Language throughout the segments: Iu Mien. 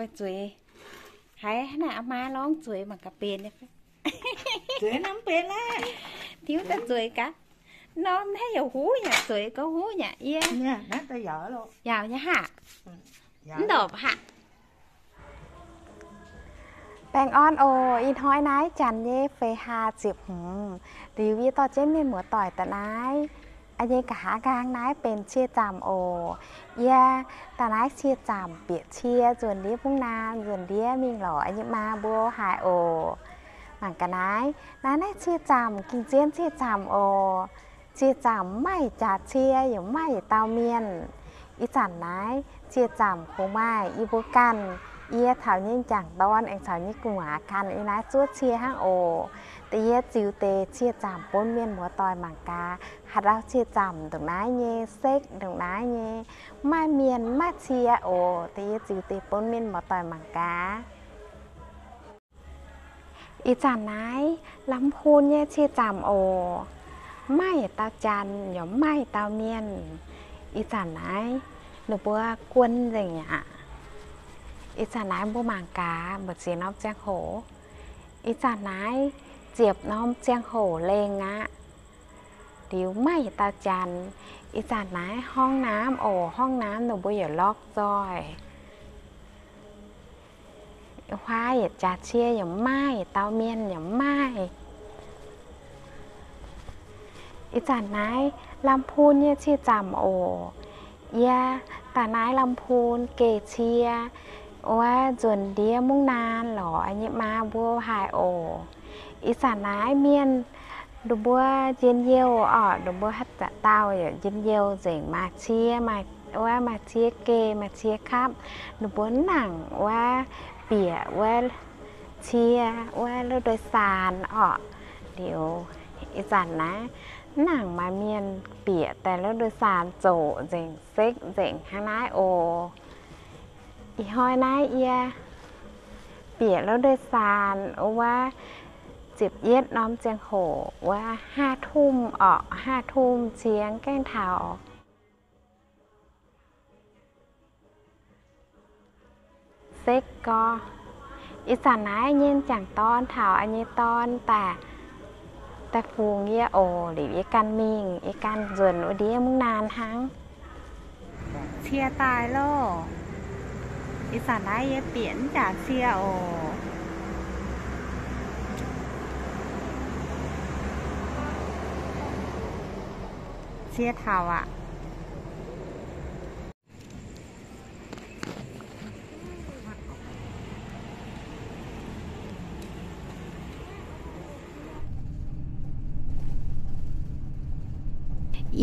Zueiz haiz naaiv maa lorngv zueiz mangc gaax benx. Zueiz norm benx laav. Tiuv daaih zueiz gaax. Norm naaiv yaac huv yaac zueiz gauh huv yaac yie. Yaauc nyei haac. Mv ndorpc haac. Baengh orn oc. Ih hnoi naaiv janx nyei feix hlaax ziepc hmz liuz, yie dorh jienv mienh muoz-doic daaih naaiv nyei nqa'haav nqaang naaiv benx cie zaamc oc. Yie daaih naaiv cie zaamc bieqc cie nzuonx ndiev mungv naan, nzuonx ndiev mingh lorz nyei maa mbuo haaix oc. Mangc gaax naaiv, naaiv naaiv cie zaamc, gengh zien cie zaamc oc. Cie zaamc mv maaih jaax cie, yaac mv maaih yietc dauh mienh. Ih zanc naaiv cie zaamc kungx maaih yie mbuo ganh, yie caux nyei m'jangc dorn aengx caux nyei gu'nguaaz ganh yiem naaiv zuov cie hnangv oc. Da'yie ziux deix cie zaamc bun mienh muoz-doic mangc gaax, haaix dauh cie zaamc ndongc naaiv nyei sekv, ndongc naaiv nyei, mv maaih mienh, mv maaih cie oc. Da'yie ziux deix bun mienh muoz-doic mangc gaax. Ih zanc naaiv ลำพูน nyei cie zaamc oc. Mv maaih yietc dauh janx, yaac mv maaih yietc dauh mienh. Ih zanc naaiv ninh mbuo guon nzengc aqv. Ih zanc naaiv mbuo mangc gaax mbu'ziex norm ziangh hoc. Ih zanc naaiv ziepc norm ziangh hoc lengh aqv. Liuz mv maaih yietc dauh janx. Ih zanc naaiv ห้องน้ำ oc, ห้องน้ำ ninh mbuo yaac lorqc nzoih. Huaav yietc jaax cie yaac mv maaih, yietc dauh mienh yaac mv maaih. Ih zanc naaiv ลำพูน nyei cie zaamc oc. Yie daaih naaiv ลำพูน geh cie wuov nzuonx ndiev mungv naan lorz nyei maa mbuo haaix oc. Ih zanc naaiv mienh ninh mbuo njien-youh orqc, ninh mbuo haaix dauh yaac njien-youh nzengc, maaih cie, maaih wuov maaih cie geh, maaih cie kapv. Ninh mbuo mv nangc wuov bieqc wuov cie wuov รถโดยสาร orqc. Liuz ih zanc naaiv mv nangc maaih mienh bieqc daaih รถโดยสาร zoqc nzengc, sekv nzengc hnangv naaiv oc. Ih hnoi naaiv yie bieqc รถโดยสาร wuov ziepc yietv norm ziangh hoc wuov ห้าทุ่ม orqc, ห้าทุ่ม cingx gaengh taux sekv gorx. Ih zanc naaiv nyei m'jangc dorn taux nyei dorn daaih, daaih fungx yie oc. Liuz yie ganh mingh, yie ganh nzuonx wuov ndiev mungv naan hnangv. Cie daaih loh. Ih zanc naaiv yie bieqc mv jaax cie oc. Cie taux aqv.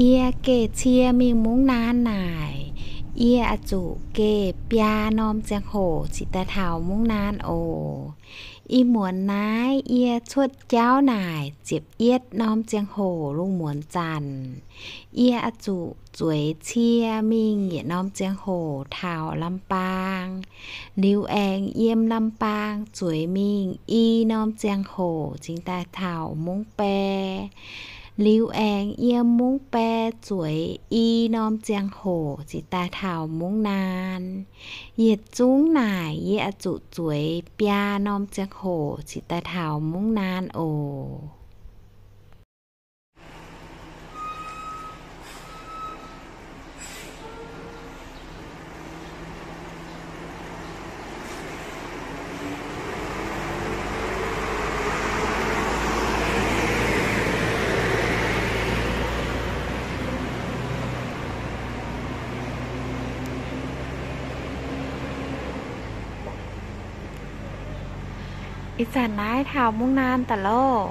Yie geh cie mingh mungv naan naaic, yie oix zuqc geh biaa norm ziangh hoc cingx daaih taux mungv naan oc. Ih muonz naaiv yie cuotv jauv naaic ziepc yietv norm ziangh hoc lungh muonz zanc. Yie oix zuqc zueiz cie mingh yietc norm ziangh hoc taux Lambaang. Liuz aengx yiem Lambaang zueiz mingh i norm ziangh hoc cingx daaih taux Mungv Bae. Liuz aengx yiem Mungv Bae zueiz i norm ziangh hoc cingx daaih taux Mungv Naan. Yietc zungv naaic yie oix zuqc zueiz biaa norm ziangh hoc cingx daaih taux Mungv Naan oc. Ih zanc naaiv taux Mungv Naan daaih loh.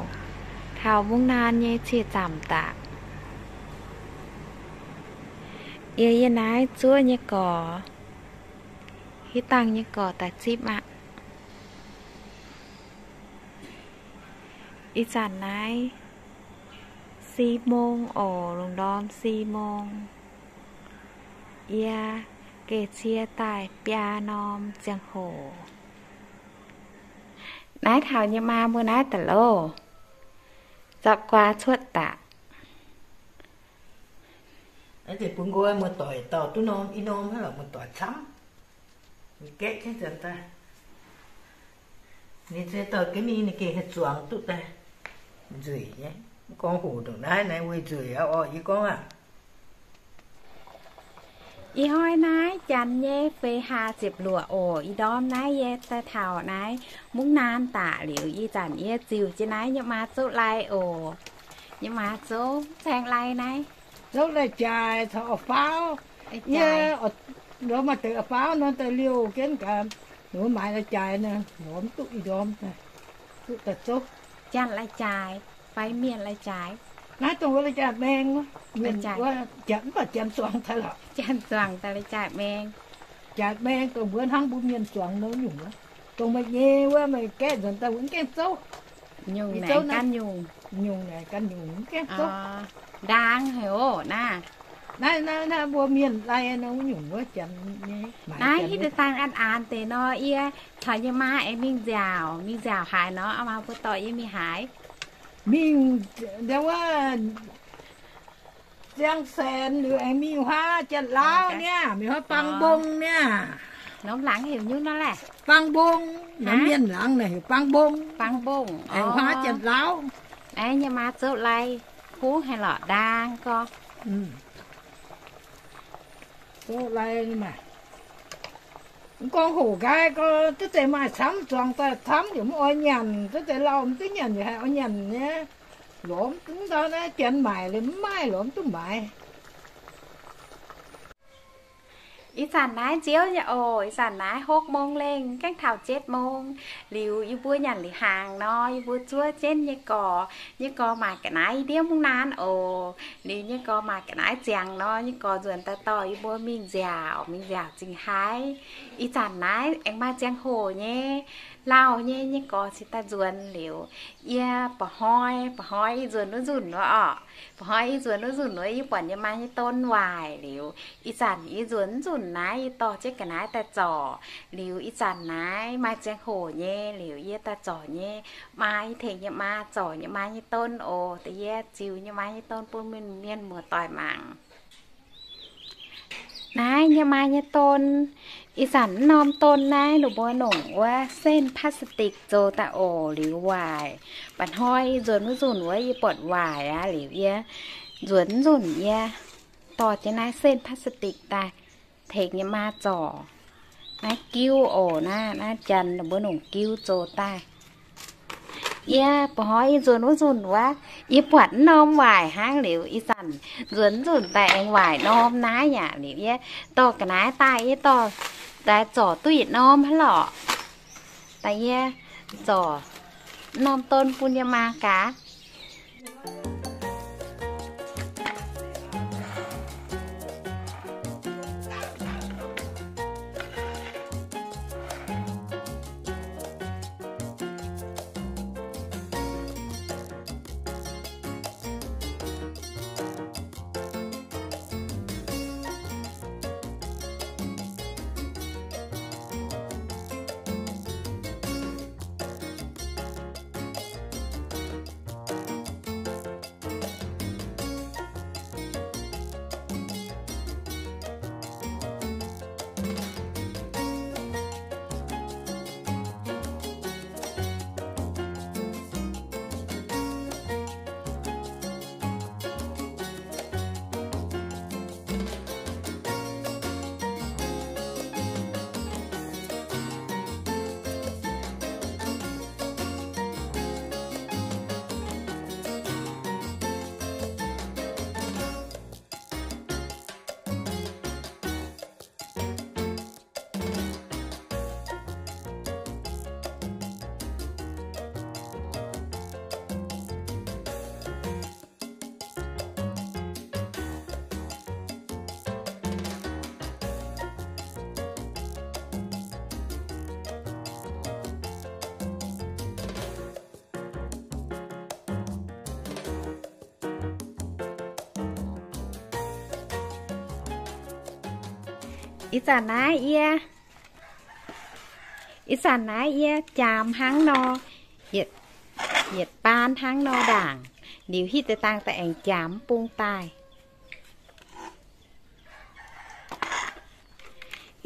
Taux Mungv Naan nyei cie zaamc daaih. Yie yie naaiv zuov nyei gorx, hitv dangh nyei gorx daaih zipv aqv. Ih zanc naaiv si mong oc, lungh ndorm si mong. Yie geh cie daaih biaa norm ziangh hoc. Naaiv taux nyei maa mbuo naaiv daaih loh. Zorqv guaa cuotv daaih. Bun nqoi muoz-doic dauh duqv norm i norm hnangv lorqc, muoz-doic camv. Ninh gaeqv jienv nzuonx daaih, ninh se dorh jienv mingh, ninh gengh haih zuangx duqv daaih nzueic nyei. Gorngv hoc ndongc naaiv naaiv weic nzueic aqv orqc, yie gorngv aqv. Ih hnoi naaiv janx nyei feix hlaax ziepc luoqc oc. Ih ndorm naaiv yie daaih taux naaiv mungv naan daaih liuz, ih zanc yie ziux jienv naaiv nyei maa zouv lai oc. Nyei maa zouv, zaeng lai naaiv. Zouv lai-jaaix caux orv faauv. Yie, maaih deix orv faauv nor daaih liouh jienv gaax, ninh mbuo maaiz lai-jaaix nor, lorz mv duqv ih ndorm, duqv daaih zouv. Janx lai-jaaix fai mienh lai-jaaix? Naaiv dongh wuov lai-jaaix maeng, mienh wuov, mv baac janx zuangx daaih lorqc. Janx zuangx daaih lai-jaaix maeng. Jaaix maeng dongh mbuo hnangv mbuo mienh zuangx nor nyungc wuov. Dongh meih nyei wuov, meih gaeqv nzuonx daaih wuov mv gaengh zouv. Nyungc naaic gan nyungc. Nyungc naaic gan nyungc mv gaengh zouv. Ndaang haic oc naaiv. Naaiv, naaiv, naaiv mbuo mienh lai nor wuov nyungc wuov janx nyei. Naaiv hitv deix dangh an aanx deix nor, yie caux yie maa aengx mingh nziaauc. Mingh nziaauc haaix nor, aa maa mbuo dorh yie mingh haaix? Mingh, wuov, Ziang Saen liuz aengx mingh huaav Janx-Lauv niaa, mingh huaav Bang Mbong niaa. Norm laangz heuc nyungc nor laeh? Bang Mbong, norm mienh laangz naaic heuc Bang Mbong. Bang Mbong, aengx huaav Janx-Lauv. Naaiv nyei maa zouv lai, kungx haaix lorqc ndaang gorx. Zouv lai, mv gorngv hoc nqaai gorx, duqv deix maaih camv zuangx daaih camv yaac mv oix nyanc, duqv deix lauh mv duqv nyanc yaac haih oix nyanc nyei. Lorz mv duqv ndau naaiv janx maaic liuz mv maaih, lorz mv duqv maaiz. Ih zanc naaiv nziouv nyei oc. Ih zanc naaiv hopv mong lengh, gaengh taux jetv mong. Liuz yie mbuo nyanc liuz hnaangx nor, yie mbuo zuov jienv nyei gorx. Nyei gorx maaih ga'naaiv ndiev mungv naan oc. Liuz nyei gorx maaih ga'naaiv ziangx nor, nyei gorx nzuonx daaih dorh yie mbuo mingh nziaauc, mingh nziaauc zingh haiv. Ih zanc naaiv aengx maaih ziangh hoc nyei, lauh nyei, nyei gorx cingx daaih nzuonx liuz, yie mba'hnoi, mba'hnoi yie nzuonx wuov nzunc wuov orqc. Mba'hnoi yie nzuonx wuov nzunc wuov, yie buatc yie maa nyei don waaic liuz, ih zanc yie nzuonx nzunc naaiv, yie dorh jienv ga'naaiv daaih zorc. Liuz ih zanc naaiv maaih ziangh hoc nyei, liuz yie daaih zorc nyei maa, yie tengx yie maa zorc yie maa nyei don oc. Da'yietv ziux yie maa nyei don bun mienh muoz-doic mangc. Naaiv yie maa nyei don, ih zanc norm don naaiv ninh mbuo nongc wuov เส้นพลาสติก zoux daaih oc, liuz waaic. Mba'hnoi yie nzuonx wuov nzunc wuov yie buatc waaic aqv, liuz yie nzuonx nzunc yie dorh jienv naaiv เส้นพลาสติก daaih tengx yie maa zorc. Naaiv giuv oc, naaiv, naaiv janx ninh mbuo nongc giuv zoux daaih. Yie mba'hnoi yie nzuonx wuov nzunc wuov, yie buatc norm waaic hnangv, liuz ih zanc nzuonx nzunc daaih aengx waaic norm naaiv yaac, liuz yie dorh ga'naaiv daaih, yie dorh daaih zorc duqv yietc norm hnangv lorqc. Daaih yie zorc norm don bun yie maa gaax. Ih zanc naaiv yie, ih zanc naaiv yie jaamz hnangv nor, yietc, yietc baan hnangv nor ndaangc, liuz hitv deix dangh daaih aengx jaamz bung daaih.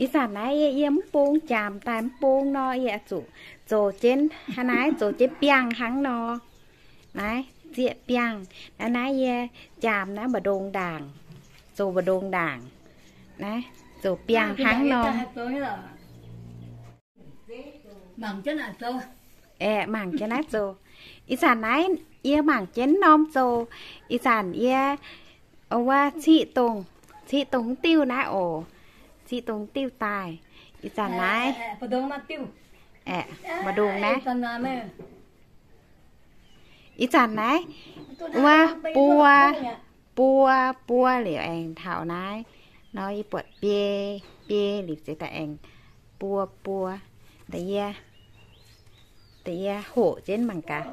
Ih zanc naaiv yie, yie mv bung, jaamc daaih mv bung nor, yie zuqc zoux jienv hnangv naaiv, zoux jienv biangh hnangv nor. Naaiv zieqv biangh. Naaiv, naaiv yie jaamc naaiv mbu'ndongx ndaangc, zoux mbu'ndongx ndaangc. Naaiv zoux biangh hnangv nor. Aeqv, mangc jienv naaiv zoux. Ih zanc naaiv yie mangc jienv norm zoux. Ih zanc yie wuov ciqv dongh, ciqv dongh diuh naaiv oc. Ciqv dongh diuh daaih. Ih zanc naaiv, aeqv, mbu'ndongx naaiv. Ih zanc naaiv wuov buo, buo, buo liuz aengx taux naaiv nor, yie buatc biei, biei liuz ziouc daaih aengx buo, buo. Da'yie, da'yie hoqc jienv mangc gaax.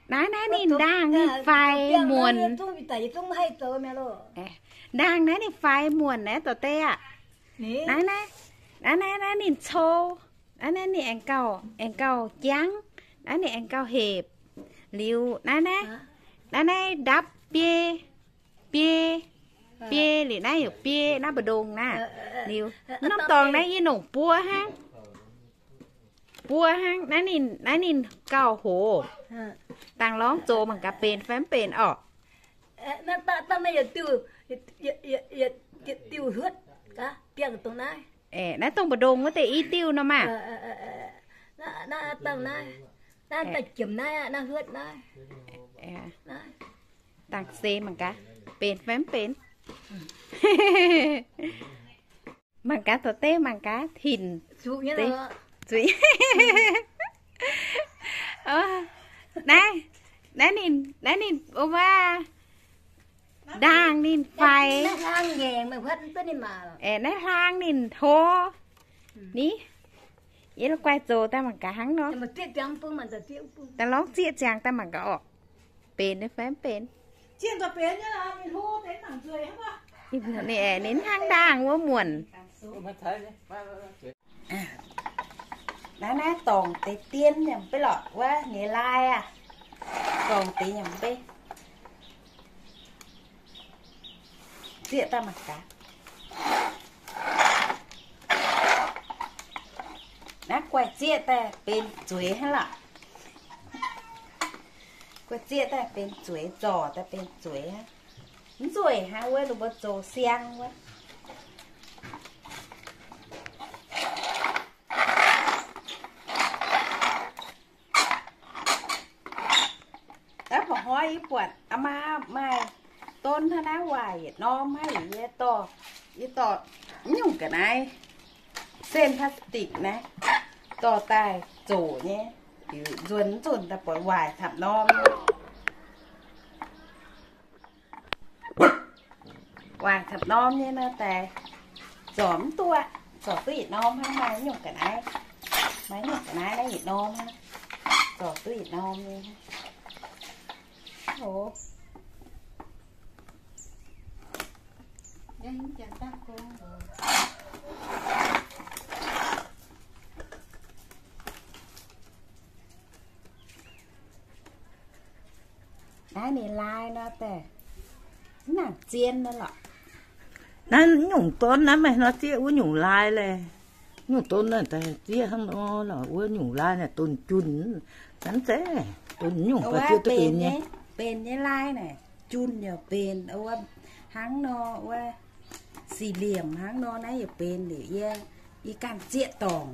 Naaiv, naaiv ninh ndaangh ninh faix muonc. Ndaangh naaiv ninh faix muonc naaiv dorh deix aqv. Naaiv, naaiv, naaiv, naaiv ninh cou. Naaiv, naaiv ninh aengx gauh, aengx gauh jangv. Naaiv ninh aengx gauh hepc. Liuz naaiv, naaiv, naaiv, naaiv ndapv biei, biei, biei liuz naaiv yaac biei, naaiv mbu'ndongx naaiv. Liuz norm dorngx naaiv yie nongc buo hnangv. Buo hnangv. Naaiv ninh, naaiv ninh gauh hoz. Dangh lorngv zoux mangc gaax benx fai mv benx orqc. Aeqv, naaiv dongh mbu'ndongx wuov deix i diuh nor maah. Dangh se mangc gaax benx fai mv benx. Mangc gaax dorh deix, mangc gaax hinc. Zuiz. Naaiv, naaiv ninh, naaiv ninh wuov ndaangh ninh faix. Aeqv, naaiv hlaang ninh hlo. Ni, yie la'guaih zoux daaih mangc gaax hnangv nor. Daaih lorngv zieqv ziangx daaih mangc gaax orqc. Benx fai mv benx. Ninh aeqv, ninh hnangv ndaangh wuov muonc. Naaiv, naaiv dorngc deix dien nyei mv bei lorqc, wuov nyei lai aqv. Dorngc deix nyei mv bei. Zieqv daaih mangc gaax. Naaiv guaih zieqv daaih benx zueiz hnangv lorqc. Guaih zieqv daaih benx zueiz, zorc daaih benx zueiz hnangv. Mv nzueic hnangv wuov ninh mbuo zoux siang wuov. Daaih mba'hnoi yie buatc aa maa maaih don hnangv naaiv waaic yietc norm hnangv, yie dorh, yie dorh mv nyungc ga'naaiv, เส้นพลาสติก naaiv, dorh daaih zoqc nyei, liuz nzuonx nzuonx daaih buatc waaic camv norm nyei. Waaic camv norm nyei nor daaih zorc mv duqv, zorc duqv yietc norm hnangv, maaih nyungc ga'naaiv, maaih nyungc ga'naaiv naaiv yietc norm hnangv, zorc duqv yietc norm nyei. Naaiv ninh lai nor daaih, mv nangc zien nor lorqc. Naaiv nyungc don naaiv meih nor zieqv wuov nyungc lai laeh. Nyungc don naaiv daaih zieqv hnangv nor lorqc, wuov nyungc lai naaiv don junh. Nanv zeiv, don nyungc baac zieqv duqv benx nyei. Benx nyei lai naaic, junh yaac benx, wuov hnangv nor, wuov สี่เหลี่ยม hnangv nor naaiv yaac benx liuz yie, yie ganh zieqv dorngc.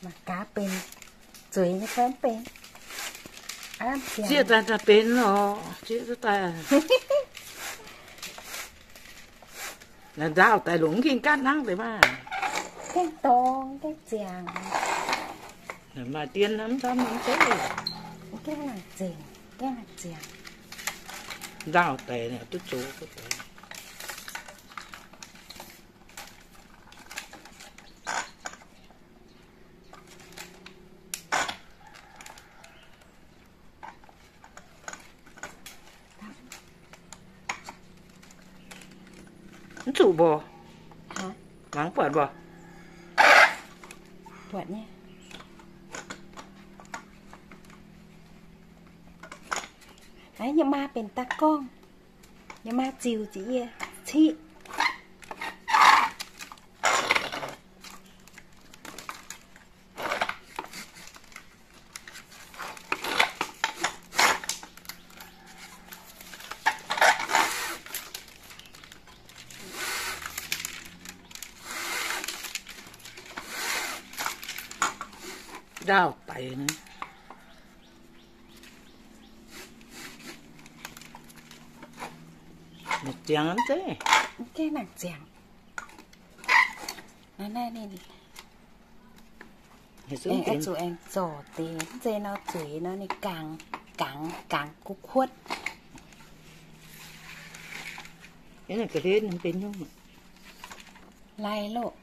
Mangc gaax benx zueiz nyei fai mv benx. Zieqv daaih daaih benx lorqc, zieqv daaih. Nzaauh daaih longc mv ging gaatv nangv deix maah. Gaengh dorng, gaengh ziangx. Maaih dien hnamv camv nor zeiv. Gaengh nangc zengc, gaengh nangc ziangx. Nzaauh daaih duqv zoux duqv deix. Mv zuqc mbuo. Hah? Mangc buatc mbuo. Buatc nyei. Aav, yie maa benx da'gorngv. Yie maa ziux ziqc yie ciqv. Ndaauv daic. Ziangx mv zeiz. Mv gaengh nangc ziangx. Naaiv, naaiv ninh aengx zuqc aengx zorc deix, mv zeiz nor zueiz nor ninh gangx, gangx, gangx kuv kuotv. Lai loh.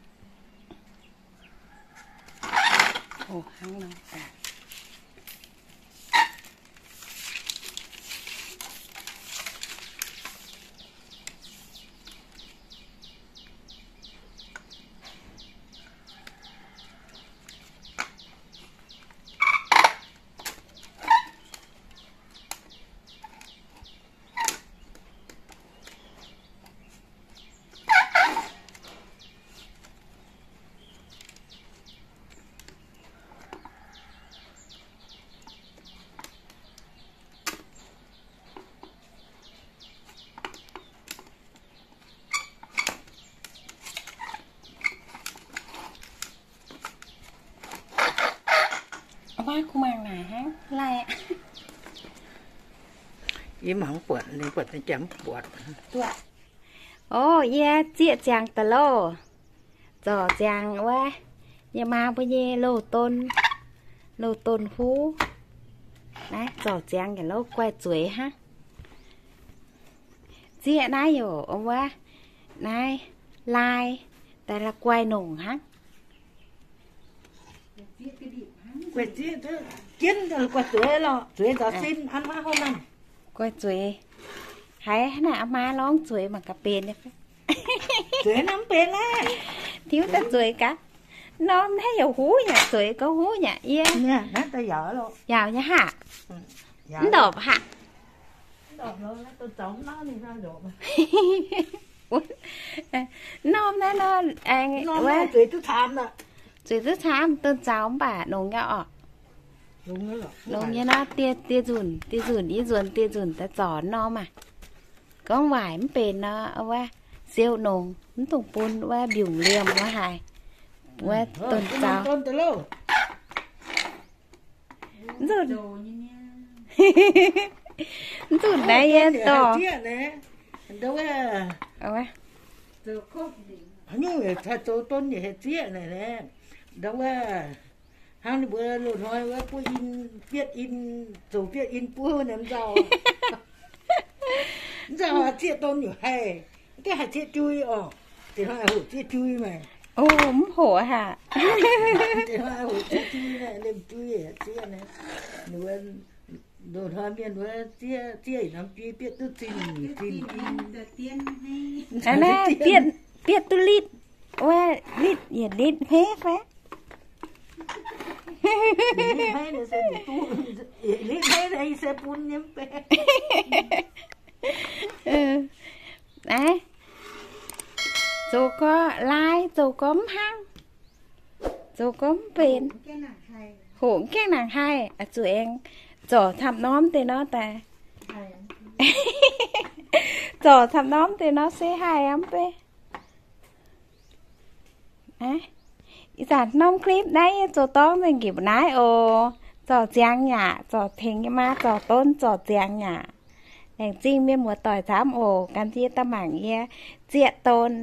Maiv kuv mangc naaic hnangv lai. Yie mangc buatc, ninh buatc ninh jangx buatc. Duqv. O, yie zieqv ziangx daaih loh. Zorc ziangx wuov, yie maa mbuo nyei loz-don, loz-don huv. Naaiv zorc ziangx yaac loh guai zueiz hnangv. Zieqv naaiv yaac wuov, naaiv lai, daaih la'guaih nongc hnangv. Guai zueiz lorqc, zueiz nzaaux sin an maiv hov naanh. Guai zueiz. Haiz naaic maa lorngv zueiz mangc gaax benx. Zueiz naaiv mv benx laav. Tiuv daaih zueiz gaax. Norm naaiv yaac huv nyei, zueiz gauh huv nyei yie. Yaauc nyei haac. Mv ndorpc haac. Norm naaiv nor, zueiz duqv camv, dongh nzaaux mv baac nongx nyei orqc. Longx nyei nor, dieh nzunc, dieh nzunc, yie nzuonx dieh nzunc daaih zorc norm aah. Gorngv waaic mv benx nor, wuov siou nongx mv dungx bun wuov mbiungc liemh wuov haic. Wuov dongh nzaaux. Nzunc. Nzunc naaiv yie dorh. Nyungc zoux don yaac haih zieqv naaic. Ndau wuov, hnangv ninh mbuo loz-hnoi wuov buov in, bietv in, zoux bietv in buov naaic mv nzauh. Mv nzauh zieqv don yaac haih, mv gaengh haih zieqv jui orqc. Deix hnoi hoqc zieqv jui maah. O, mv hoqc haac. Deix hnoi hoqc zieqv jui naaic, liemh jui zieqv naaic. Loz-hnoi mienh wuov zieqv, zieqv norm jui bietv duqv zinh, zinh jin. Naaiv bietv, bietv duqv litv, wuov litv yietc litv hmeiv fai. Litv hmeiv naaiv se bun nyei mv bei. Naaiv, zoux gorx laai, zoux gorx mv hnangv, zoux gorx mv benx. Hoqc mv gaengh nangc haih, zuqc aengx zorc camv norm deix nor daaih. Zorc camv norm deix nor se haih aqv mv bei. Ih zanc norm clip naaiv yie zoux dorngx nzengc njiec mbuo naaiv oc. Zorc ziangx yaac zorc tengx yie maa zorc don zorc ziangx yaac. Laengz zingh mienh muoz-doic camv oc, gan jienv daaih mangc yie zieqv don.